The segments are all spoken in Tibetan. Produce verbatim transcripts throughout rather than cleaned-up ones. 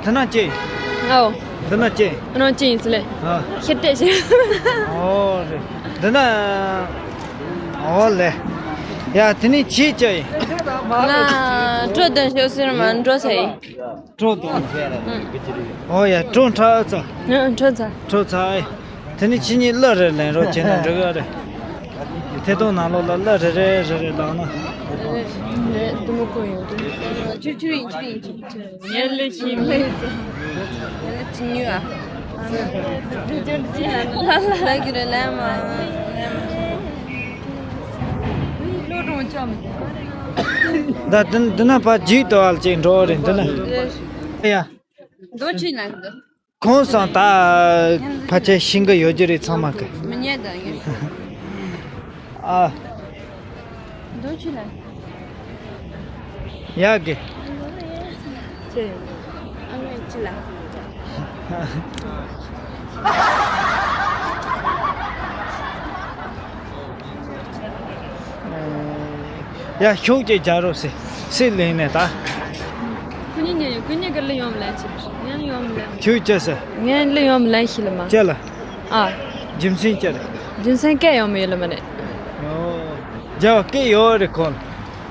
འདི་ན་ཅི། ཨོ། འདི་ན་ཅི། རང་ཅི་ཡིན་ཟེར་ལེ། ཨ། ཤི་བལྟས་ཤི། ཨོ་རེད། འདི་ན། ཨོ་ལེ། ཡ་དེ་ནས་ཅི་ཅི་ཡིན། ང་གྲོ་དོན་ཤོག་ཟེར་མ་འགྲོ་ས་ཡིན། གྲོ་དོན། ཨོ་ཡ་གྲོ་འཁྲབ་ཚ། ཨ་གྲོ་ཚ། གྲོ་ཚ་ཨེ། དེ་ནས་ཁྱེད་གཉིས་གླུ་རེ་ལེན་རོགས་བྱས་ན་འགྲིག་གི་རེད། ཐད་གཏོང་ནང་ལོགས་ལ་གླུ་རེ་རེ་རེ་རེ་བླངས་ན། རེད་དུ་མོ་ཁོ་ཡོད་དུ། ཆུ་ཆུ་ཡིན་ཆུ་ཡིན་ཆུ་ཡིན་ཆུ། ངས་གླུ་ཤེས་མེད། ངས་གླུ་ཆུ་ཉུལ་ཨ། ལ་ལ་ལ་གི་རེ་ལ་མ། གླུ་གྲོང་ཆོག་མི་འདུག་ད་འདི་འདི་ན་ཕ་རྒྱུད་དུ་བ་ཅིག་འགྲོ་རེད་འདི་ན། ཡ། འདོ་ཆུ་ན་གི་འདུག་ཁོང་སང་ད་ཕལ་ཆེར་ཤིང་གི་ཡོད་རྒྱུ་རེད་ཚང་མ་གི། མི་ཉལ་དང་ཡོད། ཨ། འདུག་ཆུ་ལ། ཡག་གི། ཆེ། ཨ་མས་ཆུ་ལ། ཡ་ཤུགས་ཀྱིས་རྒྱག་རོགས་ཟེར། སྲིད་ལེན་ནས་ད། ཁོ་གཉིས་ཉལ་ཡོད། ཁོ་གཉིས་ཀྱི་གླུ་ཡོང་མི་ལེན་ཆེ། ངས་ཡོང་མི་ལེན། ཁྱོད་ཅི་ཟེར། ངས་གླུ་ཡོང་མི་ལེན་ཤི་ལ་མ། ཅི་ལ། ཨ། རྒྱུ་མཚན་ཅི་རེད། རྒྱུ་མཚན་སྐད་ཡོང་མི་ཡོད་ལ་མ་རེད། ཨོ། རྒྱལ་བ་སྐད་ཡོད་རེད་ཁོ།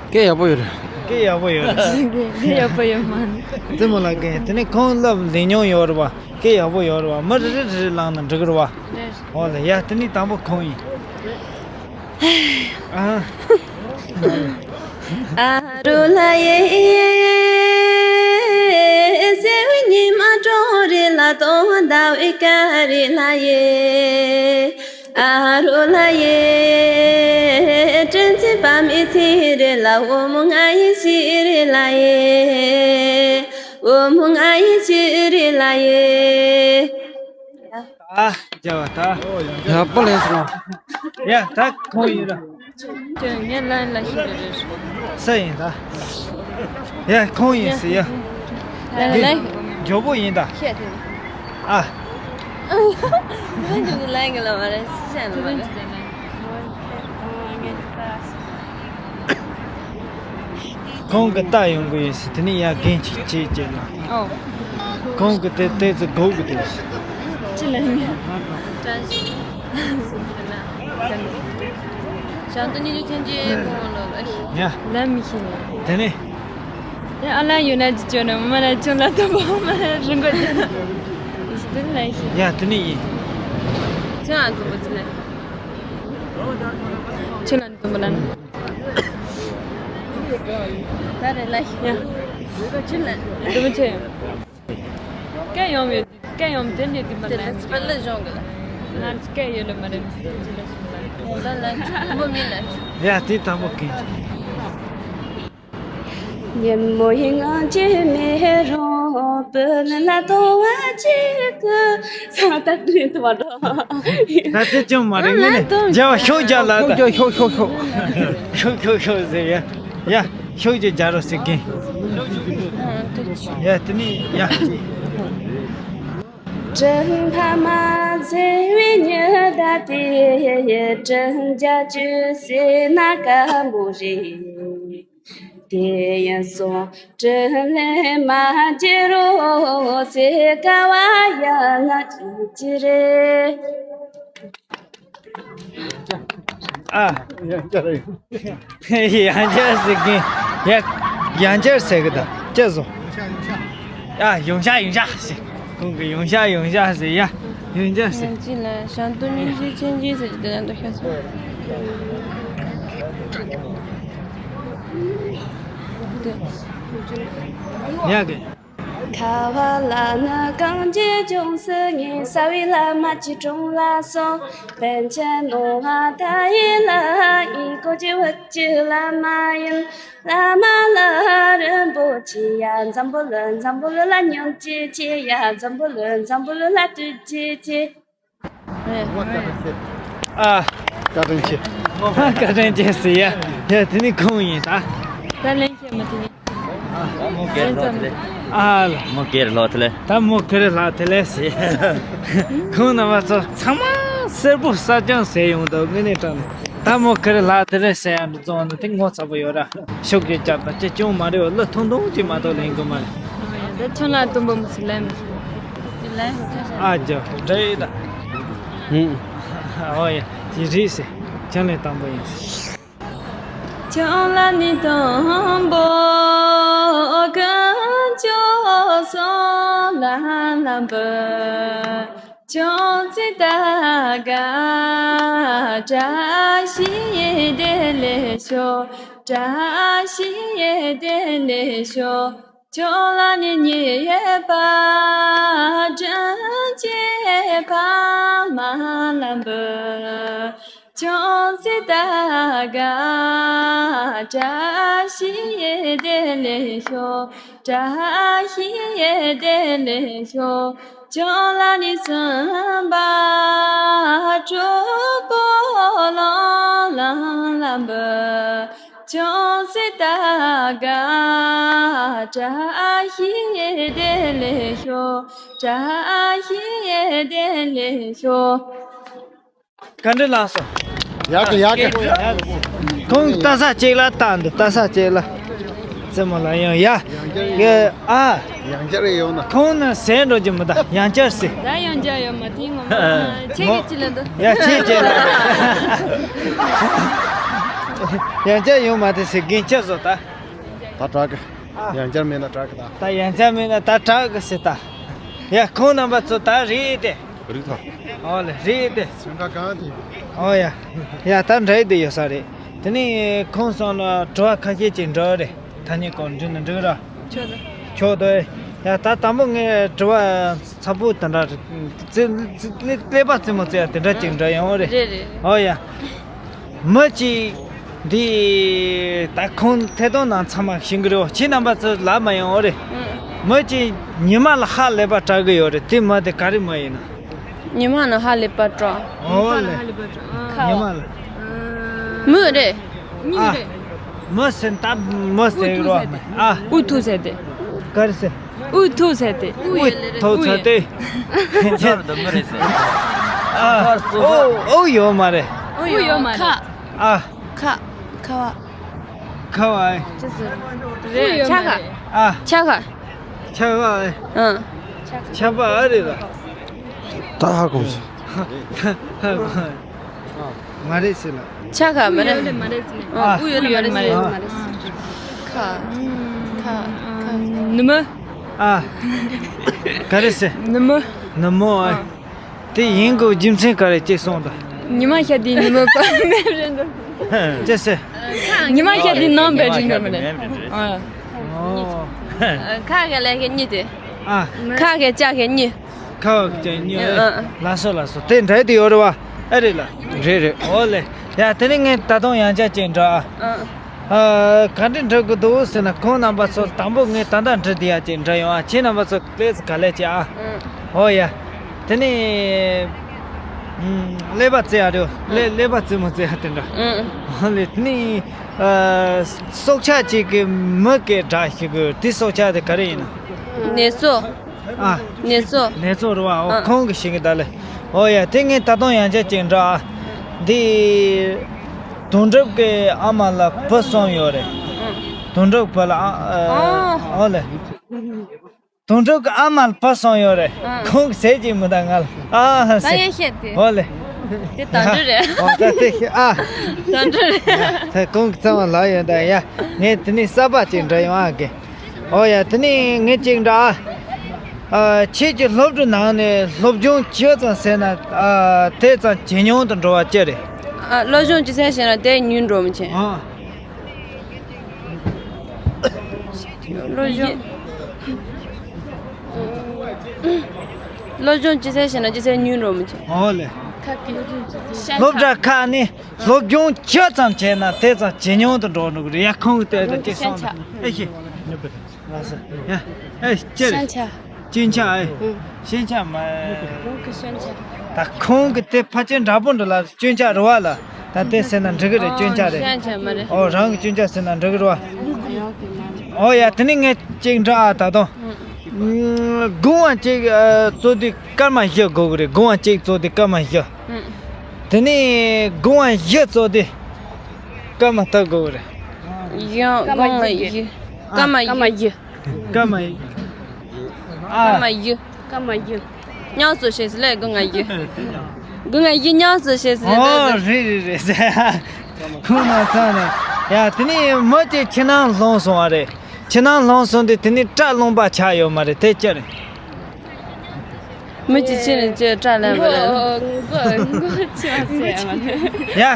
སྐད་ཡག་པོ་ཡོད་རེད། སྐད་ཡག་པོ་ཡོད་རེད། སྐད་ཡག་པོ་ཡོད་མ་རེད། རྩེད་མོ་ལ་སྐད་དེ་ནས་ཁོང་སློབ་ལེན་མྱོང་ཡོད་རེད་བ། སྐད་ཡག་པོ་ཡོད་རེད་བ། མི་རེ་རེ་རེ་རེ་བླངས་ན་འགྲིག་གི་རེད་བ། རེད། ཨོ་ལེ་ཡ་དེ་ནས་དང་པོ་ཁོང་ཡིན། ཨ། ཨ་རོ་ལ་ཡེ། སེ་བའི་ཉི་མ་གྲོང་རེ་ལ་དོ་ཟླ་བའི་ཀ་རེ་ལ་ཡེ། ཨ་རོ་ལ་ཡེ། དྲིན་ཆེན་པ་མི་ཚེ་རེ་ལ་འོ་མོ་ང་ཡི་ཤི་རེ་ལ་ཡེ། འོ་མོ་ང་ཡི་ཤི་རེ་ལ་ཡེ། ད་རྒྱལ་བ་ད། ཡག་པོ་ལས་སོང་། ཡ་ད་ཁོང་ཡིན་ར། ཁྱོད་ངས་ལན་ལ་ཤི་རེ་རེ། ས་ཡིན་ད། ཡ་ཁོང་ཡིན་ཟེར་ཡ། ལན་ལན། མགྱོགས་པོ་ཡིན་ད། ཤེས་ཐུབ། ཨ། ཁྱོད་ཀྱི་ལན་གི་ལ་མ་རེད་ཤེས་ལ་མ་རེད། ཁོང་གི་རྟ་ཡོང་གི་ཡོད་ཟེར་དེ་ནས་ཡ་རྒན་ཅིག་ཅེས་བྱས་ན། ཨོ། ཁོང་གི་དེ་ལྟས་ཚེ་སྒུག་གི་འདུག་ཅི་ལ་ནི། བཀྲ་ཤིས། ཞང་དུ་ཉི་ཤུ་ཆེན་གྱི་ཕུང་བོ་ལོ་ལ། ཡ། ལ་མི་ཤེས་ལ། དེ་ནས། ཡ་ཨ་ལ་ཡོད་ན་ཅི་བྱོས་ན་མ་ན་ཆུང་ལ་དུ་བ་མ་ན་རིན་གོ་ཅན། ཨིས་དུ་ལ་ཤེས། ཡ་དེ་ནས་ཡིན། ཆུང་ཨ་དུ་བ་ཅི་ལ། ཆུང་ལ། དུམ་བུ་ལ་ནི། ད་རེ་ལ་ཡ། ཁྱིམ་ལ། དུམ་བུ་ཆེ། སྐད་ཡོང་ཡོད། སྐད་ཡོང་དེ་འདྲའི་དུམ་བུ་ལ་ནི། པ་ལ་གཞོང་གི་ལ། ང་སྐད་ཡོད་ལ་མ་རེད། ལ་ལ་ཆུ་དུམ་བུ་མི་ལ་ཆུ། ཡ་དེ་དང་པོ་གིན། ཉིན་མོ་ཡི་ངང་གཅིག་མེད་རུང་བུ་ལ་ལ་དོ་བ་གཅིག་གི་ས་ད་དུས་དུ་བ་འགྲོ། ད་དེ་ཅུང་མ་རེད་ངས་ནི་རྒྱལ་བ་ཤོག་རྒྱག་ལ་ད། ཤོག་ཤོག་ཤོག་ཤོག་ཤོག་ཤོག་ཟེར་ཡ། ཡ་ཤོག་ཅིག་རྒྱག་རོགས་ཟེར་གིན། ཡ་དེ་ནི་ཡ། དྲིན་ཕ་མ་བརྩེ་བའི་ཉི་ཟླ་དེ། དྲིན་རྒྱག་རྒྱུ་ཟེར་ན་དཀའ་མོ་རེད། དེ་ཡིན་སོང་དྲིན་ལན་མ་འཇལ་རོགས་ཟེར་དཀའ་བ་ཡང་ང་ཅི་ཅི་རེད། ཨ། ཡང་བསྐྱར་ཟེར་གིན། ཡ། ཡང་བསྐྱར་ཟེར་གི་ད་ཅི་བཟོ། ཡ། ཡོང་ཤག་ཡོང་ཤག་ཟེར། ཁོང་གི་ཡོང་ཤག་ཡོང་ཤག་ཟེར་ཡ། ཡོང་ཤག་ཟེར། ཡང་ཅི་ལ་ཞང་སྟོན་སྙིང་རྗེ་ཆེན་རྗེ་ཟེར་གྱི་དེ་ལ་འདུག་ཤག་སོང་། ཡ་གི། ཁ་བ་ལ་ནི་གངས་ཀྱི་ལྗོངས་སུ་ངས་ས་བའི་ལ་མ་ཅི་གྲོང་ལ་སོང་། པཎ་ཆེན་ནོ་བ་ད་ཡི་ལ་ཡིན་གོ་ཅི་བུ་ཅི་ལ་མ་ཡིན། བླ་མ་ལ་རིན་པོ་ཆེ་ཡ། འཛམ་བུ་གླིང་འཛམ་བུ་གླིང་ལ་སྙིང་རྗེ་ཆེ་ཡ། འཛམ་བུ་གླིང་འཛམ་བུ་གླིང་ལ་ཐུགས་རྗེ་ཆེ། ཨ། བཀའ་དྲིན་ཆེ། བཀའ་དྲིན་ཆེ་ཟེར་ཡ། ཡ་དེ་ནི་ཁོང་ཡིན་ད། ད་ལན་ཤེས་མ་དེ་ནི། མོ་སྒེར་ལྷག་དེ་ལས། ཨ་ལ། མོ་སྒེར་ལྷག་དེ་ལས། ད་མོ་སྒེར་ལྷག་དེ་ལས་ཟེར། ཁོང་རྣམ་པ་ཚོ་ཚང་མ་སེར་པོ་གསར་རྐྱང་ཟེར་ཡོང་འདུག་དངོས་གནས་དྲང་ནས། ད་མོ་ཁེར་ལྷག་དེ་རེད་ཟེར་ཡ་འདི་བཙོང་ནི་དེ་ངོ་ཚ་པོ་ཡོད་ར། ཤུགས་ཀྱིས་བཅག་པ་ཅི་ཅུང་མ་རེད་བ། གླུ་ཐུང་ཐུང་ཅིག་མ་གཏོགས་ལེན་གི་མ་རེད། ཁྱོད་ལ་དུམ་བུ་མི་སྲིད་ལན། ཨ་ཅོ་འདྲ་ཡིན་ད། ཧུམ། ཨོ་ཡ། ཅི་རིགས་སེ། ཁྱོད་ལ་དང་པོ་ཡིན། ཁྱོད་ལ་ནི་དང་པོ་ཀུན་སྐྱོབ་གསུམ་ལ་ལམ་བུ། ཅུང་ཙི་ད་ག་བཀྲ་ཤིས་བདེ་ལེགས་ཤོག་བཀྲ་ཤིས་བདེ་ལེགས་ཤོག་ཁྱོད་ལ་ནི་ཉེས་པ་དྲིན་ཅན་ཕ་མ་ལམ་བུ། ཅུང་ཙི་ད་ག་བཀྲ་ཤིས་བདེ་ལེགས་ཤོག་བཀྲ་ཤིས་བདེ་ལེགས་ཤོག་ཅོ་ལ་ནི་སུམ་པ་གྲོགས་པོ་ལང་ལང་ལམ་བུ། ཅུང་ཙི་ད་ག་བཀྲ་ཤིས་བདེ་ལེགས་ཤོག་བཀྲ་ཤིས་བདེ་ལེགས་ཤོག་ག་འདྲ་ལགས་སོ། ཡག་གི་ཡག་གི་ཁོང་ལྟ་ས་གཅིག་ལ་ལྟ་འདུག་ལྟ་ས་གཅིག་ལ། རྩེད་མོ་ལ་ཡང་ཡ། ཡ་ཨ། ཡང་བསྐྱར་ཡོང་ན། ཁོང་ན་ཟས་འགྲོ་རྒྱུ་མི་ད་ཡང་བསྐྱར་ཟེར། ད་ཡང་བསྐྱར་ཡོང་མ་ཐིང་ངོ་མ་ཁྱེད་ཀྱི་ཅི་ལ་འདུག་ཡ་ཁྱེད་ཀྱི་ལ། ཡང་བསྐྱར་ཡོང་མ་ཐིང་ཟེར་རྒན་ཁྱེད་བཟོ་ད། ད་དྲག་གི་ཡང་བསྐྱར་མེད་ན་དྲག་གི་ད། ད་ཡང་བསྐྱར་མེད་ན་ད་དྲག་གི་ཟེར་ད། ཡ་ཁོང་རྣམ་པ་ཚོ་ད་རེད་དེ། རིག་ཐོག་ཨོ་ལེ་རེད་དེ། སེམས་ཁ་གང་དེ། ཨོ་ཡ། ཡ་ད་འདྲ་དེ་ཡོད་ས་རེད། དེ་ནས་ཁོང་ཚོ་ལ་དྲི་བ་ཁ་ཤས་ཅིག་འདྲི་རེད། ཐ་སྙད་སྐོར་འདྲི་ན་འགྲིག་ར། ཆོག་ད། ཆོག་ད། ཡ་ད་དང་པོ་ངས་དྲི་བ་ཚ་པོ་དེ་འདྲ་རེད། ཙི་ཙི་ཀླད་པ་རྩེད་མོ་རྩེ་ཡ་དེ་འདྲ་ཅིག་འདྲ་ཡོང་རེད། རེད་རེད། ཨོ་ཡ། མི་གཅིག་འདི་ད་ཁོང་ཐད་གཏོང་ནང་ཚང་མ་ཤེས་ཀྱི་རེད། ཁྱེད་རྣམ་པ་ཚོ་ལབ་མ་ཡོང་རེད། ཨུ། མི་གཅིག་ཉི་མ་ལ་ཧ་ལས་པ་དྲག་གི་ཡོད་རེད། དེ་མི་དེ་ག་རེ་མི་ཡིན་ན། ཉི་མ་ལ་ཧ་ལས་པ་དྲག་ཨོ་ལེ། ཉི་མ་ལ། མི་རེད། ཨ། མི་ཟེར་ད་མི་ཟེར་རོ། ཨ། ཨུ་ཐུག་ཟེར་ཏེ། ག་རེ་ཟེར། ཨུ་ཐུག་ཟེར་ཏེ། ཨུ་ཐུག་ཟེར་ཏེ། ཁྱོད་འདི་མི་རེད་ཟེར། ཨ། ཨོ་ཨོ་ཡོད་མ་རེད། ཨུ་ཡོད་མ་རེད། ཨ། ཁ། ཁ་བ། ཁ་བ་ཨེ། ཅི་ཟེར། རེད་ཆ་ཁ། ཨ། ཆ་ཁ། ཆ་ཁ་ཨེ། ཨ། ཆ་པ་ཨ་རེད་ལ། ད་ཧ་གོ་སོང་། མ་རེད་ཟེར་ལ། ཆ་ཁ་མ་རེད། མ་རེད་ཟེར། ཨ། ཨུ་ཡོད་ལ་མ་རེད་ཟེར། མ་རེད་ཟེར། ཁ། ཁ། ཁ། ནུ་མོ། ཨ། ག་རེ་ཟེར། ནུ་མོ། ནུ་མོ་ཨ། དེ་ཡིན་དགོས་རྒྱུ་མཚན་ག་རེ་གཅིག་གསུངས་དང་། ཉི་མ་ཤར་དུས་ཉི་མ་པ་མེད་རེད་འདུག་ཅི་ཟེར། ཉི་མ་ཤར་དུས་ནམ་པའི་རིང་འགྲོ་མི་རེད། ཨོ། ཁ་གི་ལས་ཀའི་གཉིས་དེ། ཨ། ཁ་གི་ལྕགས་གི་གཉིས། ཁ་གི་ལྕགས་གཉིས། ཨ། ལགས་སོ་ལགས་སོ། དེ་འདྲ་དེ་ཡོད་རེད་བ། ཨེ་རེད་ལ། རེད་རེད། ཨོ་ལེ། ཡ་དེ་ནི་ངས་ད་དུང་ཡང་བསྐྱར་ཅིག་འདྲི་ཨ། ཨ། ག་འདྲ་འདྲི་དགོས་འདུག་ཟེར་ན། ཁོང་རྣམ་པ་ཚོ་དང་པོ་ངས་ད་ལྟ་འདྲི་དེ་ཡ་ཅིག་འདྲི་ཡོང་ཨ། ཁྱེད་རྣམ་པ་ཚོ་ལས་ག་ལས་ཅི་ཨ། ཨོ་ཡ། དེ་ནས་ཀླད་པ་རྩེ་ཡ་རེད། ཀླད་ཀླད་པ་རྩེད་མོ་རྩེ་ཡ་དེ་འདྲ། ཨོ་ལེ། དེ་ནས་སྲོག་ཆགས་གཅིག་གི་མི་གི་སྒྲ་ཞིག་གི། དེ་སྲོག་ཆགས་དེ་ག་རེ་ཡིན་ན། ནེ་ཙོ། ཨ། ནེ་ཙོ། ནེ་ཙོ་རེད་བ། ཨོ། ཁོང་གི་ཞིག་གི་ད་ལེ། ཨོ་ཡ། དེ་ངས་ད་དུང་ཡང་བསྐྱར་ཅིག་འདྲི་ཨ། འདི་དོན་གྲུབ་ཀྱི་ཨ་མ་ལ་བུ་གསུམ་ཡོད་རེད། དོན་གྲུབ་བུ་ལ་ཨ། ཨོ་ལེ། དོན་གྲུབ་ཀྱི་ཨ་མ་ལ་བུ་གསུམ་ཡོད་རེད། ཨ། ཁོང་གི་ཟས་ཀྱི་མི་ད་ང་ལ་ཨ་ད་ཟེར། ཡང་བཤད་དེ། ཨོ་ལེ། དེ་དོན་གྲུབ་རེད། ཨོ་ད་དེ་ཨ། དོན་གྲུབ་རེད། ད་ཁོང་གི་ཚང་མ་ལ་ཡོད་ད་ཡ། ངས་དེ་ནས་གསར་པ་ཅིག་འདྲི་ཡོང་ཨ་གི། ཨོ་ཡ། དེ་ནས་ངས་ཅིག་འདྲི་ཨ། ཁྱེད་ཀྱི་སློབ་གྲྭ་ནང་ནས་སློབ་སྦྱོང་ཇི་ཙམ་བྱས་ན་ཨ་དེ་ཙམ་ཇེ་ཉུང་དུ་འགྲོ་བ་ཅི་རེད། ཨ། སློབ་སྦྱོང་ཇི་ཙམ་བྱས་ན་དེ་ཉུང་འགྲོ་མི་བྱེད། ཨ། སློབ་སྦྱོང་། སློབ་སྦྱོང་ཇི་ཙམ་བྱས་ན་ཇི་ཙམ་ཉུང་འགྲོ་མི་བྱེད། ཨོ་ལེ། སློབ་གྲྭ་ཁག་ནས་སློབ་སྦྱོང་ཇི་ཙམ་བྱས་ན་དེ་ཙམ་ཇེ་ཉུང་དུ་འགྲོ་འགྲོ་གི་རེད། ཡ་ཁོང་གི་ལྟོས་དང་ཅིག་སོང་དང་། ཨེ་ཤེས། ལགས་སོ། ཡ། ཨེ་ཅི་རེད། ཤན་ཆ། སྐྱོན་ཆ་ཨེ། ཨུ། ཤན་ཆ་མ། རང་གི་སྐྱོན་ཆ། ད་ཁོང་གི་དེ་ཕལ་ཆེར་འདྲ་པོ་འདྲ་ལ་སྐྱོན་ཆ་རེད་བ་ལ། ད་དེ་ཟེར་ན་འགྲིག་གི་རེད། སྐྱོན་ཆ་རེད། ཤན་ཆ་མ་རེད། ཨོ་རང་གི་སྐྱོན་ཆ་ཟེར་ན་འགྲིག་གི་རེད་བ། ཨོ་ཡ། དེ་ནི་ངས་ཅིག་འདྲི་ཨ། ད་དུང་། ཨུ། སྒོ་ང་གཅིག་ཨ་བཙོ་དུས་སྐར་མ་བཞི་དགོས་གི་རེད། སྒོ་ང་གཅིག་བཙོ་དུས་སྐར་མ་བཞི། ཨུ། དེ་ནི་སྒོ་ང་བཞི་བཙོ་དུས་སྐར་མ་དགུ་དགོས་གི་རེད། ཡང་སྒོ་ང་བཞི། སྐར་མ་བཞི། སྐར་མ་ཡི། ཨ། ཀ་མ་ཡུ། ཀ་མ་ཡུ། ཉག་ཚོ་ཞེས་ལས་དགུ་ང་ཡུ། དགུ་ང་ཡུ་ཉག་ཚོ་ཞེས་ལས། ཨོ་རེད་རེད་རེད། ཁོང་ན་ཚང་ནས་ཡ་དེ་ནས་མི་དེ་ཕྱི་ནང་ལྷུང་སོང་བ་རེད། ཕྱི་ནང་ལྷུང་སོང་དུས་དེ་ནས་སྐྲ་ལུང་པ་ཆགས་ཡོད་མ་རེད་དེ་ཅི་རེད། མི་གཅིག་ཕྱིན་ནས་ཅི་སྐྲ་ལེན་པ་རེད། མགོ་མགོ་ཆགས་སོང་ཡ་མ་རེད། ཡ།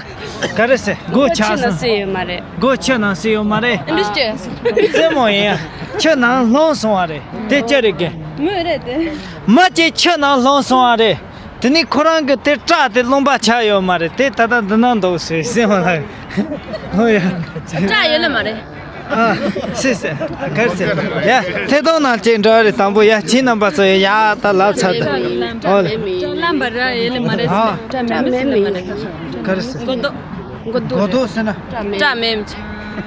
ག་རེ་ཟེར་མགོ་ཆགས་སོང་། མགོ་ཆགས་སོང་ཡོད་མ་རེད། མགོ་ཆུ་ནང་སྲིད་ཡོད་མ་རེད། ཨ་འདྲི་ཅི་ཡ་སོང་། རྩེད་མོ་ཡིན་ཡ། ཆུ་ནང་ལྷུང་སོང་བ་རེད་དེ་ཅི་རེད་གི། མི་རེད་དེ། མི་གཅིག་ཆུ་ནང་ལྷུང་སོང་བ་རེད། དེ་ནས་ཁོ་རང་གི་དེ་སྐྲ་དེ་ལུང་པ་ཆགས་ཡོད་མ་རེད་དེ་ད་ལྟ་འདི་ན་འདུག་ཟེར་སྲིད་མ་ལ། ཧོ་ཡ། སྐྲ་ཡོད་ལེ་མ་རེད། ཨ། སི་སི། གར་སི། ཡ། ཐད་གཏོང་ནང་ཅིག་འགྲོ་རེད་དང་པོ་ཡ་ཁྱེད་རྣམ་པ་ཚོ་ཡ་ཡ་ད་ལབ་ཚར་ད། ཨོ་ལེ། ལམ་པ་ར་ཡེ་ལེ་མ་རེད། ཨ། སྐྲ་མེད་མི་ཟེར་ལེ་མ་རེད། གར་སི། མགོ་ཏོ། མགོ་ཏོ་ཟེར་ན། སྐྲ་མེད་མི།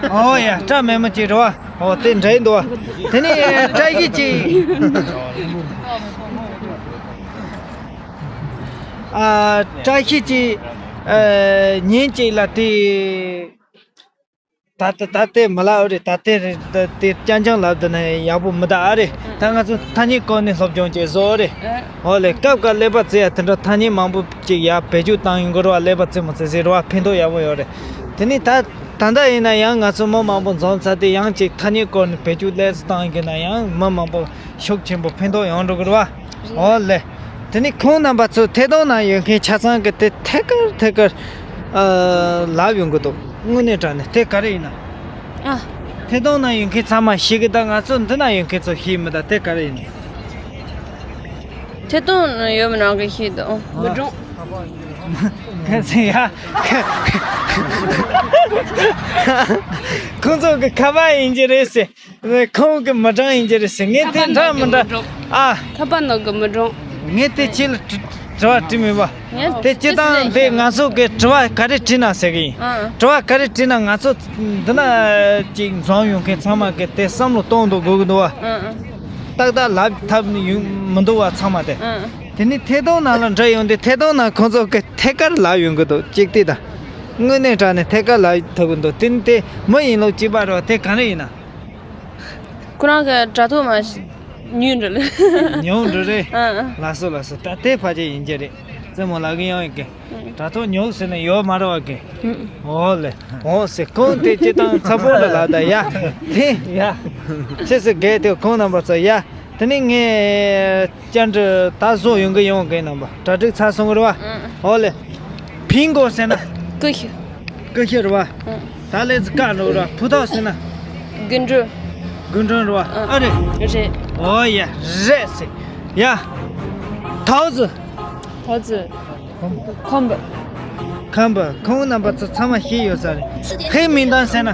ཨོ་ཡ་སྐྲ་མེད་མི་ཅིག་རེད་བ། ཨོ་དེ་འདྲ་ཡིན་འདུག་བ། དེ་ནས་བཀྲ་ཤིས་ཅིག་ཨ། བཀྲ་ཤིས་ཅིག་ཨ། ཉིན་གཅིག་ལ་དེ། ད་ལྟ་ད་ལྟའི་མི་ལ་ཨོ་རེད་ད་ལྟའི་རེད་ད་ལྟའི་རྐྱང་རྐྱང་ལབ་དུ་ན་ཡག་པོ་མི་འདུག་ཨ་རེད། ད་ང་ཚོ་ཐ་སྙད་སྐོར་ནས་སློབ་སྦྱོང་བྱེད་བཟོ་ཨོ་རེད། ཨོ་ལེ་སྐབས་འགའ་ཀླད་པ་རྩེ་ཡ་དེ་འདྲ་ཐ་སྙད་མང་པོ་ཅིག་ཡ་བེད་སྤྱོད་བཏང་ཡོང་གི་རེད་བ། ཀླད་པ་རྩེ་མོ་རྩེ་ཟེར་རེད་བ། ཕན་ཐོགས་ཡག་པོ་ཡོད་རེད། དེ་ནས་ད་ད་ལྟ་ཡིན་ན་ཡང་ང་ཚོ་མི་མང་པོ་འཛོམས་ཚར་དུས་ཡང་ཅིག་ཐ་སྙད་སྐོར་ནས་བེད་སྤྱོད་ལས་སུ་བཏང་ཡོང་གི་ན་ཡང་མི་མང་པོ་ཤུགས་ཆེན་པོ་ཕན་ཐོགས་ཡོང་འགྲོ་གི་རེད་བ། ཨོ་ལེ། དེ་ནི་ཁོང་རྣམ་པ་ཚོ་ཐད་གཏོང་ནང་ཡོད་མཁན་ཆ་ཚང་གི་དེ་ཐད་ཀར་ཐད་ཀར་ཨ། ལབ་ཡོང་གི་འདུག་དངོས་གནས་དྲང་གནས་དེ་ག་རེ་ཡིན་ན། ཨ། ཐད་གཏོང་ནང་ཡོད་མཁན་ཚང་མ་ཤེས་གི་ད་ང་ཚོ་འདི་ན་ཡོད་མཁན་ཚོ་ཤེས་མི་ད་དེ་ག་རེ་ཡིན་ན། ཐད་གཏོང་ཡོད་མི་རང་གི་ཤེས་འདུག་མི་གྲོང་། ག་ཚོད་ཡ། ཁོང་ཚོ་གི་ཁ་པར་ཡིན་གྱི་རེད་ཟེར། ཁོང་གི་མི་གྲངས་ཡིན་གྱི་རེད་ཟེར། ངས་དེ་འདྲ་མི་འདྲ་ཨ། ཁ་པར་ནང་གི་མི་གྲངས། ངས་དེ་ཁྱེད་ལ་དྲི་དྲི་བ་དྲིས་མེད་པ། དེ་སྤྱི་བཏང་དེ་ང་ཚོ་གི་དྲི་བ་ག་རེ་དྲིས་ན་ཟེར་གི་ཡིན། དྲི་བ་ག་རེ་དྲིས་ན་ང་ཚོ་འདི་ན་ཅིག་འཛོམས་ཡོང་མཁན་ཚང་མ་གི་དེ་བསམ་བློ་གཏོང་འདུག་དགོས་གི་འདུག་བ། ཏག་ཏག་ལབ་ཐབས་ཡོང་མི་འདུག་བ་ཚང་མ་དེ། དེ་ནི་ཐད་གཏོང་ནང་ལ་འདྲ་ཡོང་དུས་ཐད་གཏོང་ནང་ཁོང་ཚོ་གི་ཐད་ཀར་ལབ་ཡོང་གི་འདུག་གཅིག་དེ་དང་། དངོས་གནས་དྲང་གནས་ཐད་ཀར་ལབ་ཐུབ་གི་འདུག་དེ་ནི་དེ་མི་ཡིན་ལུགས་གཅིག་པ་རེད་བ་དེ་ག་རེ་ཡིན་ན། ཁོ་རང་གི་དྲ་ཐོག་མ་ཉུང་འགྲོ་ལེ། ཉུང་འགྲོ་རེད། ཨ་ཨ། ལགས་སོ་ལགས་སོ། ད་དེ་ཕལ་ཆེར་ཡིན་གྱི་རེད། རྩེད་མོ་ལག་གི་ཡང་ཡིན་གི། དྲ་ཐོག་ཉུང་ཟེར་ན་ཡོད་མ་རེད་བ་གི། ཨོ་ལེ། ཨོ་ཟེར་ཁོང་དེ་སྤྱི་བཏང་ཚ་པོ་འདྲ་ལ་ད་ཡ། དེ་ཡ། ཆེ་སེ་གས་དེ་ཁོང་རྣམ་པ་ཚོ་ཡ། དེ་ནི་ངས་བཅར་འདྲི་ད་བཟོ་ཡོང་གི་ཡོང་གི་རྣམ་པ་གྲ་སྒྲིག་ཚར་སོང་གི་རེད་བ། ཨོ་ལེ། ཕིང་གོ་ཟེར་ན། ཀུ་ཤུ། ཀུ་ཤུ་རེད་བ། ད་ལས་ཀ་འགྲོ་ར་ཕུ་ཐག་ཟེར་ན། དགུན་འབྲུ། དགུན་འབྲུ་རེད་བ། ཨ་རེད། རེད། ཨོ་ཡ། རེད་ཟེར། ཡ།桃子། 桃子。 ཁམ་བུ། ཁམ་བུ། ཁོང་རྣམ་པ་ཚོ་ཚང་མ་ཤེས་ཡོད་ས་རེད། 黑名单 ཟེར་ན།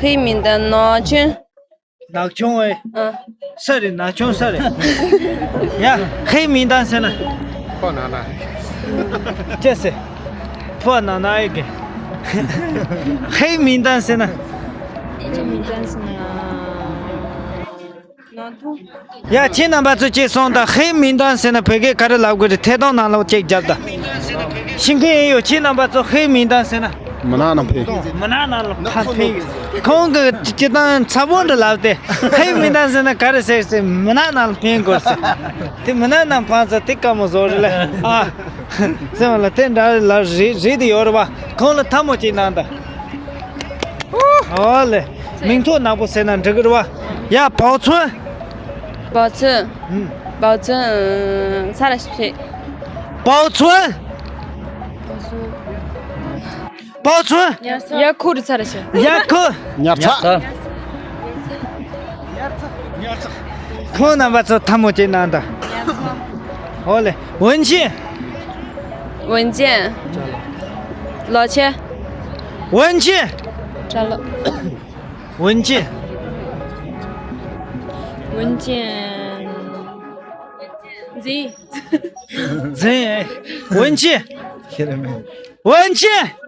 黑名单 ནག་ཆུང་། ནག་ཆུང་ཨེ། ཨ། ས་རེད་ནག་ཆུང་ས་རེད། ཡ། 黑名单 ཟེར་ན། ཕོ་ན་ན། ཅི་ཟེར། ཕོ་ན་ན་ཨེ་གི། 黑名单 ཟེར་ན། 黑名单 ཟེར་ན། ཡ་ཁྱེད་རྣམ་པ་ཚོ་ཅིག་སོང་དང་ཧེ་མིན་དང་ཟེར་ན་བོད་སྐད་ག་རེ་ལབ་དགོས་རེད། ཐད་གཏོང་ནང་ལོགས་ཅིག་རྒྱབ་དང་། ཤེས་མཁན་ཡིན་ཡོད་ཁྱེད་རྣམ་པ་ཚོ་ཧེ་མིན་དང་ཟེར་ན། མི་ནག་ནང་ཕན། མི་ནག་ནང་ལ་ཕ་ཕན་ཡོད། ཁོང་གི་སྤྱི་བཏང་ཚ་པོ་འདྲ་ལབ་སྟེ་ཧེ་མིན་དང་ཟེར་ན་ག་རེ་ཟེར་ཟེར་མི་ནག་ནང་ལ་ཕན་དགོས་ཟེར། དེ་མི་ནག་ནང་ཕན་ཚ་དེ་དཀའ་མོ་བཟོ་རེད་ལེ། ཨ། ཟེར་བ་ལ་དེ་འདྲ་ལ་རེད་རེད་དེ་ཡོད་རེད་བ། ཁོང་ལ་ཐལ་མོ་ཅིག་གནང་དང་། ཨོ་ལེ། མིང་ཐོ་ནག་པོ་ཟེར་ན་འགྲིག་གི་རེད་བ། ཡ་保存།保存། ཨུམ། 保存། ཚར་ཞིག 保存། 保存། 保存། ཡ་ཁུ་རུ་ཚར་ཞིག་ཡ་ཁུ། ཉར་ཚགས། ཁོང་རྣམ་པ་ཚོ་ཐལ་མོ་ཅིག་གནང་དང་། ཨོ་ལེ། 文件། 文件། ལག་ཁྱེར། 文件། ཅ་ལག 文件། 文件། འཛིན། འཛིན། 文件། 文件།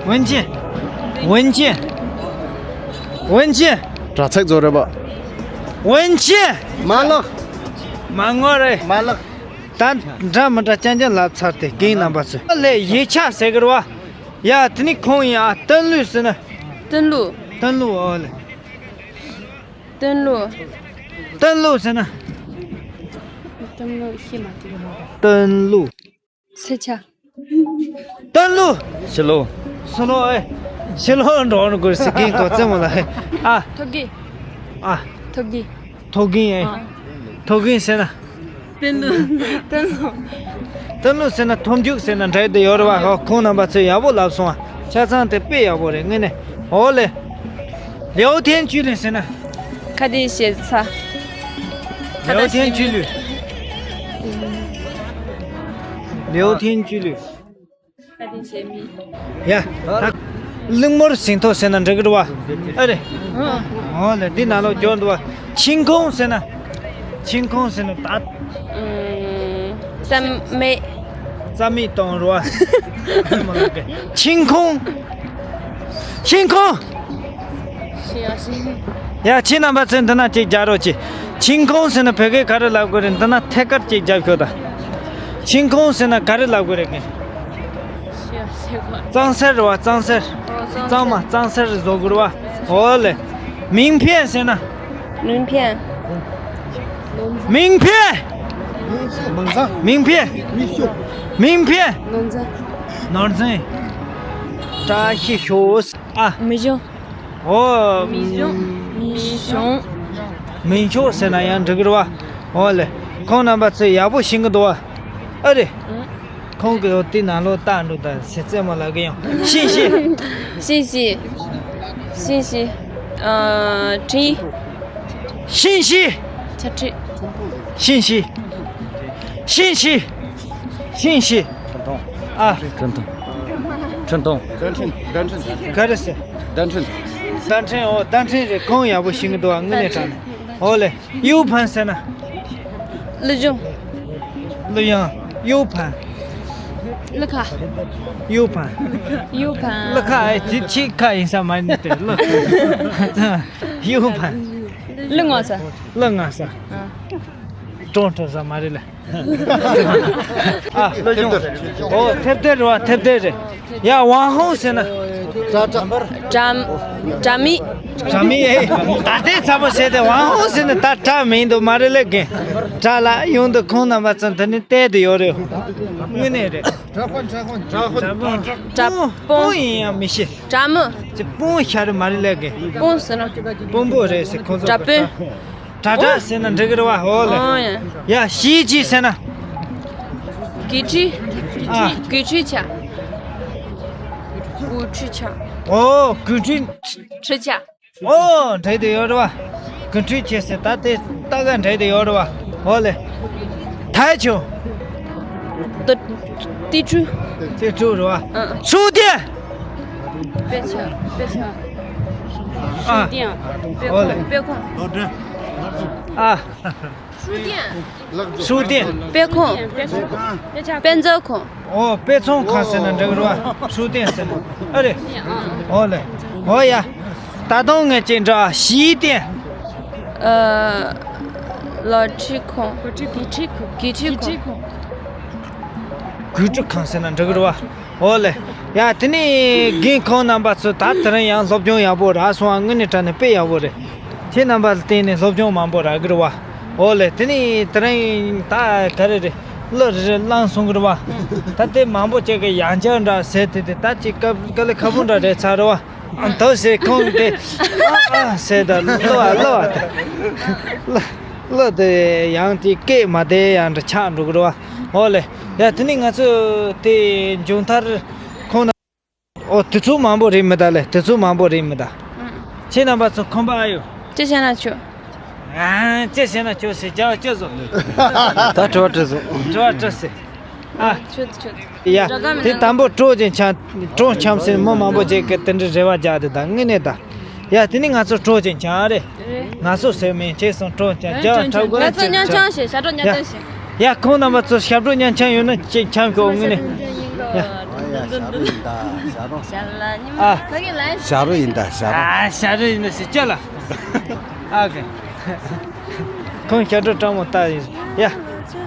文件། 文件། 文件། དྲ་ཚིགས་བཟོ་རེད་པ། 文件། མ་ལག་མ་ངོ་རེད། མ་ལག་ད་འདྲ་མི་འདྲ་རྐྱང་རྐྱང་ལབ་ཚར་ཏེ་རྒན་རྣམ་པ་ཚོས། ལས་ཡིག་ཆ་ཟེར་གི་རེད་བ། ཡ་དེ་ནི་ཁོང་ཡིན་ཨ། 登录 ཟེར་ན། 登录། 登录 ཨོ་ལེ། 登录། སྟོན་ལུག་ཟེར་ན། སྟོན་ལུག་ཤེས་མ་ཐུབ། སྟོན་ལུག་སེ་ཆ། སྟོན་ལུག་ཕྱི་ལུག་ཕྱི་ལུག་ཨེ། ཕྱི་ལུག་འགྲོ་ནི་དགོས་ཟེར་གིན་གོ་ཙེ་མོ་ལ་ཨེ། ཨ། ཐོག་གི་ཨ། ཐོག་གི་ཐོག་གིན་ཨེ། ཨ། ཐོག་གིན་ཟེར་ན། སྟོན་ལུག་སྟོན་ལུག་སྟོན་ལུག་ཟེར་ན་ཐོམ་རྒྱུག་ཟེར་ན་འདྲ་དེ་ཡོད་རེད་བ། ཧོ། ཁོང་རྣམ་པ་ཚོས་ཡག་པོ་ལབ་སོང་བ། ཆ་ཚང་དེ་དཔེ་ཡག་པོ་རེད་དངོས་གནས། འོ་ལེ། ལེའོ་ཐེན་ཅུ་ལི་ཟེར་ན། ཁ་དེ་ཞེ་ཚ། ལེའོ་ཐེན་ཅུ་ལི། ལེའོ་ཐེན་ཅུ་ལི། ཁ་དེ་ཞེ་མི། ཡ། ད། གླིང་མོར་ཟིན་ཐོ་ཟེར་ན་འགྲིག་གི་རེད་བ། ཨ་རེད། ཨོ་ལེ། འདི་ནང་ལོགས་འབྱོར་འདུག་བ། ཆིང་ཁོང་ཟེར་ན། ཆིང་ཁོང་ཟེར་ན་ད། རྩ་མེད། རྩ་མེད་གཏོང་རོགས། ཆིང་ཁོང་། ཆིང་ཁོང་། ཡ། ཁྱེད་རྣམ་པ་ཚོས་འདི་ན་ཅིག་རྒྱག་རོགས་གྱིས། ཆིང་ཁོང་ཟེར་ན་བོད་སྐད་ག་རེ་ལབ་དགོས་རེད། འདི་ན་ཐད་ཀར་ཅིག་རྒྱབ་ཤོག་ད། ཆིང་ཁོང་ཟེར་ན་ག་རེ་ལབ་དགོས་རེད་གི། གཙང་སེལ་རེད་བ། གཙང་སེལ། གཙང་མ་གཙང་སེལ་བཟོ་དགོས་རེད་བ། འོ་ལེ། མིང་ཕན་ཟེར་ན། མིང་ཕན། མིང་ཕན། མིང་ཕན། མིང་ཕན། ནོར་འཛིན། ནོར་འཛིན། བཀྲ་ཤིས་ཤོག་ཨ། མི་གཞུང་། ཨོ། མི་གཞུང་། མི་གཞུང་། མིང་གཞུང་ཟེར་ན་ཡང་འགྲིག་གི་རེད་བ། ཨོ་ལེ། ཁོང་རྣམ་པ་ཚོས་ཡག་པོ་ཤེས་ཀྱི་འདུག་བ། ཨ་རེད། ཁོང་གིས་འོ་དེ་ནང་ལོགས་ལྟ་འགྲོ་ད་ཟེར་རྩེད་མོ་ལབ་གི་ཡོང་། ཤིན་ཤི། ཤིན་ཤི། ཤིན་ཤི། ཨ། ཁྲི། ཤིན་ཤི། ཆ་ཁྲི། ཤིན་ཤི། ཤིན་ཤི། ཤིན་ཤི། ཨ། ཁྲིན་ཐུང་། ཁྲིན་ཐུང་། ག་རེ་ཟེར། བརྡ་འཕྲིན། བརྡ་འཕྲིན། ཨོ། བརྡ་འཕྲིན་རེད། ཁོང་ཡག་པོ་ཤེས་ཀྱི་འདུག་བ། དངོས་གནས་དྲང་གནས། ཨོ་ལེ། གཡུ་ཕན་ཟེར་ན། ཀླུ་གཞུང་། ཀླུ་གཞུང་། གཡུ་ཕན། ཀླུ་ཁ། གཡུ་ཕན། གཡུ་ཕན། ཀླུ་ཁ་ཨེ། དེ་ཁྱི་ཁ་ཡིན་ས་མ་རེད་དེ། ཀླུ། གཡུ་ཕན། ཀླུ་མངའ་ས། ཀླུ་མངའ་ས། ཨ། ཀྲོང་ཀྲོང་ས་མ་རེད་ལེ། ཨ། ཀླུ་གཞུང་། ཨོ། ཐེབས་རྡེབ་རེད་བ། ཐེབས་རྡེབ་རེད། ཡ། ཝང་ཧོང་ཟེར་ན། དྲ། དྲ། དྲ་མིག། དྲ་མིག་ཨེ། ད་ལྟའི་ཚ་པོ་བྱས་ཏེ་ཝང་ཧོང་ཟེར་ན་ད་དྲ་མིང་དུ་མ་རེད་ལེ་གི། དྲ་ལ་ཡོང་དུ་ཁོང་རྣམ་པ་ཚོ་འདི་ནི་བལྟས་དུ་ཡོད་རེད། དངོས་གནས་རེད། དྲ་དཔོན། དྲ་དཔོན། དྲ་དཔོན། དྲ་དཔོན། དཔོན་ཡིན་ཡང་མི་ཤེས། དྲ་མི། ཅི་དཔོན་ཤ་རུ་མ་རེད་ལེ་གི། དཔོན་ཟེར་ན། དཔོན་པོ་རེད་ཟེར་ཁོང་ཚོ། དྲ་དཔོན། དྲ་དྲ་ཟེར་ན་འགྲིག་གི་རེད་བ། ཧོ་ལེ། ཨོ་ཡ། ཡ། ཞི་ཅི་ཟེར་ན། གུ་ཁྲི། ཨ། གུ་ཁྲི་ཆ། གུ་ཁྲི་ཆ། ཨོ། གུ་ཁྲི། ཁྲི་ཆ། ཨོ། འགྲིག་དེ་ཡོད་རེད་བ། གུ་ཁྲི་ཆ་ཟེར། ད་དེ་ལྟ་ག་འགྲིག་དེ་ཡོད་རེད་བ། ཧོ་ལེ། ཐའི་ཆུ། ཏི། ཏི་ཁྲུ། ཏི་ཁྲུ་རེད་བ། ཨ། ཧྲུའུ་ཏེ། དཔེ་ཆ། དཔེ་ཆ། ཨ། ཧྲུའུ་ཏེ། དཔེ་ཧོ་ལེ། ཁོང་། དཔེ་ཁོང་། ཨ། ཧྲུའུ་ཏེ། ཧྲུའུ་ཏེ། དཔེ་ཁོང་། དཔེ་མཛོད་ཁང་། ཨོ། དཔེ་ཚོང་ཁང་ཟེར་ན་འགྲིག་རེད་བ། ཧྲུའུ་ཏེ་ཟེར་ན། ཨ་རེད། ཨོ་ལེ། ཨོ་ཡ། ད་དུང་ངས་ཅིག་འདྲི། ཞི་ཏེ། ཨ། ལོ་ཊ་རི་ཁང་། གོ་ཊི་ཁང་། གོ་ཊི་ཁང་། གོ་ཊི་ཁང་། གོ་ཊི་ཁང་ཟེར་ན་འགྲིག་རེད་བ། ཨོ་ལེ། ཡ། དེ་ནས་རྒན་ཁོང་རྣམ་པ་ཚོ་ད་དེ་རིང་ཡང་སློབ་སྦྱོང་ཡག་པོ་རག་སོང་བ། དངོས་གནས་དྲང་གནས་དཔེ་ཡག་པོ་རེད། ཁྱེད་རྣམ་པ་ལ་བརྟེན་ནས་སློབ་སྦྱོང་མང་པོ་རག་གི་རེད་བ། ཨོ་ལེ། དེ་ནས་དེ་རིང་ད་ག་རེ་རེད། གླུ་རེ་རེ་བླངས་སོང་གི་རེད་བ། ད་དེ་མང་པོ་ཅིག་གིས་ཡང་བསྐྱར་འདྲ་ཟེར་དེ། དེ་ད་ཅིག་དཀའ་དཀའ་ལས་ཁག་པོ་འདྲ་རེད་ཚར་རེད་བ། ཨ། དོ་ཟེར་ཁོང་གིས་དེ། ཨ་ཨ་ཟེར་ད་གླུ་བ་གླུ་བ་དེ། གླུ་གླུ་དེ་ཡང་དེ་སྐད་མ་བདེ་ཡང་འདྲ་ཆགས་འགྲོ་གི་རེད་བ། ཨོ་ལེ། ཡ། དེ་ནས་ང་ཚོ་དེ་མཇུག་མཐར་ཁོང་ན། ཨོ། དུས་ཚོད་མང་པོ་རེད་མི་གདའ་ལེ། དུས་ཚོད་མང་པོ་རེད་མི་གདའ། ཁྱེད་རྣམ་པ་ཚོ་ཁོམ་པ་ཨ་ཡོད། ཅི་བྱས་ན་ཆོག་ཨ། ཅི་བྱས་ན་ཆོག་ཟེར། རྒྱ་བ་ཅི་བཟོ། ད་དྲི་བ་དྲི་སོང་། དྲི་བ་དྲི་ཟེར། ཨ། ཆོད་ཆོད། ཡ། དེ་དང་པོ་གྲོགས་ཅན་འཆམ། གྲོགས་འཆམ་ཟེར་མི་མང་པོ་ཅིག་གིས་དེ་འདྲའི་རེ་བ་རྒྱག་དེ་ད་དངོས་གནས་ད། ཡ། དེ་ནི་ང་ཚོ་གྲོགས་ཅན་འཆམ་རེད། ང་ཚོ་ཟེར་མིན་ཁྱེད་སོང་གྲོགས་འཆམ། རྒྱ་བ་འཁྲབ་དགོས་ན་ང་ཚོ་མཉམ་འཆམ་བྱེད། ཞབས་བྲོ་མཉམ་ཡ། འདོན་བྱེད། ཡ། ཁོང་རྣམ་པ་ཚོ་ཞབས་བྲོ་མཉམ་འཆམ་ཡོད་ན་ཅིག་འཆམ་ཤོག་དངོས་གནས། ཡ། ཨ་ཡ། ཞབས་བྲོ་ཡིན་ད། ཞབས་བྲོ། ཨ། ཞབས་བྲོ་ཡིན་ད། ཞབས་བྲོ། ཨ། ཞབས་བྲོ་ཡིན་ད་ཟེར་ཅི་ལ། ཨ་ཀེ། ཁོང་ཞབས་བྲོ་སྤྲང་མོ་ལྟ་ཡིན། ཡ།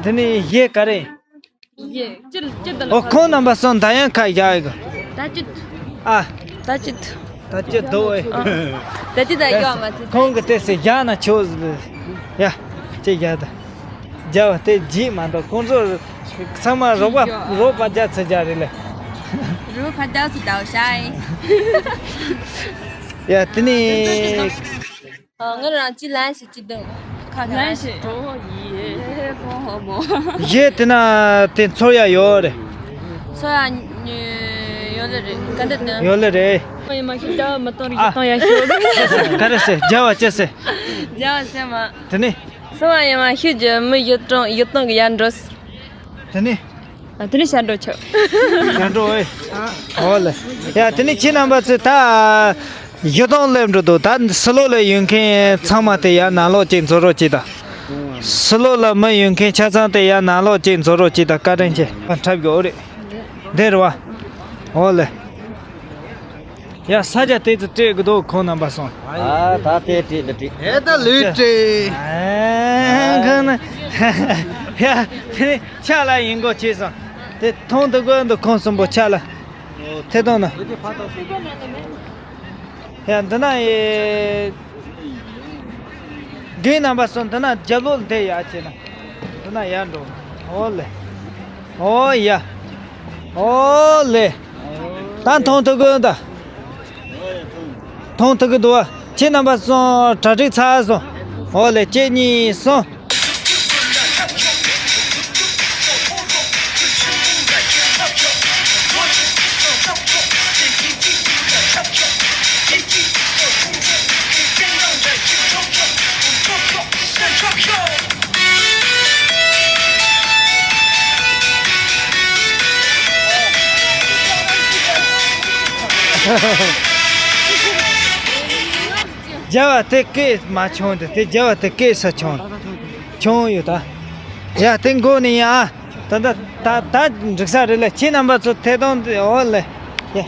དེ་ནི་གཞས་ག་རེ་ཡིན། གཞས་ཅི་ཅི་ད་ལ། ཨོ། ཁོང་རྣམ་པ་ཚོ་མདའ་ཡང་ཁ་བཞག་ཡོད་གི། ད་ཅི། ཨ། ད་ཅི། ད་ཅི་འདུག་ཨེ། ཨ། ད་ཅི་ད་ཡོད་མ་ཚེ། ཁོང་གིས་དེ་ཟེར་བཞག་ན་ཆོག་ཟེར། ཡ། ཅིག་རྒྱག་དང་། རྒྱག་པ་དེ་བརྗེད་མ་འདུག་ཁོང་ཚོ་ཚང་མ་རོགས་པ་རོགས་པ་རྒྱག་ཚུལ་རྒྱག་རེད་ལེ། རོགས་པ་རྒྱག་ཚུལ་དང་ཤ་ཡིན། ཡ་དེ་ནི། ང་རང་ཅི་ལན་ཞིག་ཅི་འདུག་ཁ་ལན་ཞིག་འགྲོ་ཡི་ཧེ་ཧོ་མོ། གཞས་དེ་ན་དེ་ཚོར་ཡ་ཡོད་རེད། ཚོར་ཡ་ཡོད་ལེ་རེད་ག་འདྲ་དེ། ཡོད་ལེ་རེད། ཡ་མ་ཤི་ད་མ་གཏོང་རིགས་གཏོང་ཡ་ཤི་ག་རེ་ཟེར་རྒྱག་པ་ཅི་ཟེར། རྒྱག་པ་ཟེར་མ། དེ་ནི། སོང་བ་ཡང་མ་ཤུལ་གྱི་མི་ཡོད་སྟོང་ཡོད་སྟོང་གི་ཡར་འགྲོ། དེ་ནི། ཨ་དེ་ནི་ཤར་འགྲོ་ཆོག་ཤར་འགྲོ་ཨེ། ཨོ་ལེ། ཡ་དེ་ནི་ཁྱེད་རྣམ་པ་ཚོས་ད། ཡོད་སྟོང་སླེབས་འགྲོ་འདུག་ད་སི་ལོ་ལ་ཡོད་མཁན་ཚང་མ་དེ་ཡར་ནང་ལོགས་ཅིག་འཛུལ་རོགས་གྱིས་དང་། སི་ལོ་ལ་མི་ཡོད་མཁན་ཆ་ཚང་དེ་ཡར་ནང་ལོགས་ཅིག་འཛུལ་རོགས་གྱིས་དང་བཀའ་དྲིན་ཆེ། འཁྲབ་དགོས་རེད། འདི་རེད་བ། ཨོ་ལེ། ཡ་ས་ཆ་དེ་ཚོ་སྤྲད་གི་འདུག་ཁོང་རྣམ་པ་སོང་། ཨ་ད་དེ་སྤྲད་འདི་སྤྲད། ཨེ་ད་ལུས་སྤྲད། ཨེ་ཁོང་ན། ཡ་དེ་ནི་ཕྱག་ལ་ཡིན་གོ་བྱས་སོང་། དེ་མཐོང་ཐུབ་གི་འདུག་ཁོང་གསུམ་པོ་ཕྱག་ལ། ཐད་གཏོང་ན། ཡ་འདི་ན་ཡེ། རྒན་རྣམ་པ་སོང་འདི་ན་རྒྱབ་ལོགས་འདི་ཡར་བྱས་ན། འདི་ན་ཡར་འགྲོ། ཨོ་ལེ། ཨོ་ཡ། ཨོ་ལེ། ད་མཐོང་ཐུབ་གི་ད། མཐོང་ཐུབ་གི་འདུག་བ། ཁྱེད་རྣམ་པ་སོང་གྲ་སྒྲིག་ཚར་སོང་། ཨོ་ལེ་གཅིག་གཉིས་གསུམ། རྒྱལ་བ་དེ་སྐད་མ་ཆུང་དེ་དེ་རྒྱལ་བ་དེ་སྐད་ས་ཆུང་ཆུང་ཡོད་ད། ཡ་དེ་མགོ་ནས་ཡ། ད་ད་ད་ད་འགྲིག་ས་རེད་ལ་ཁྱེད་རྣམ་པ་ཚོ་ཐད་གཏོང་དེ་འོ་ལེ། ཡ།